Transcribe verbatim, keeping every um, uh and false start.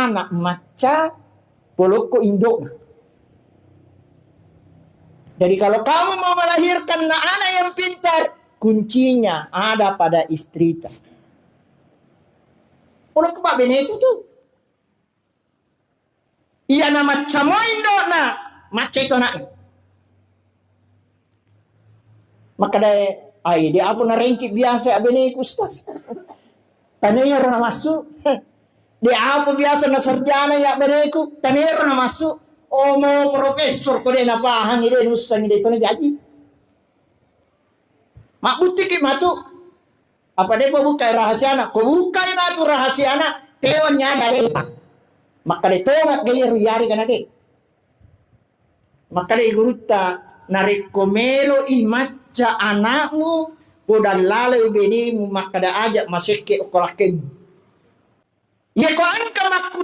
anak macca polokko indokna. Jadi kalau kamu mau melahirkan na-, anak yang pintar, kuncinya ada pada istrita. Polokko pabbeneku tu. Iya na macca mo indokna, macca itu anakna. Makkedae, "Ai, de apa narengki biasa abbeneku, Ustaz? Tanero namassu. De apa biasa nasarjana ya abbeneku, tanero namassu. Oh, mo profesor ko de napahangi, de nussangi, de tona jaji." Mabbuttiki matu. Apa depa buka rahasiana? Ko bukai matu rahasiana, tewa nyada lepa. Makkeda tonga gaya ruyari kana de. Makkeda gurutta, narekko melo i macca anakmu, podang lalai benemu makkeda aja masekke okko lakkemu. Yako engka makku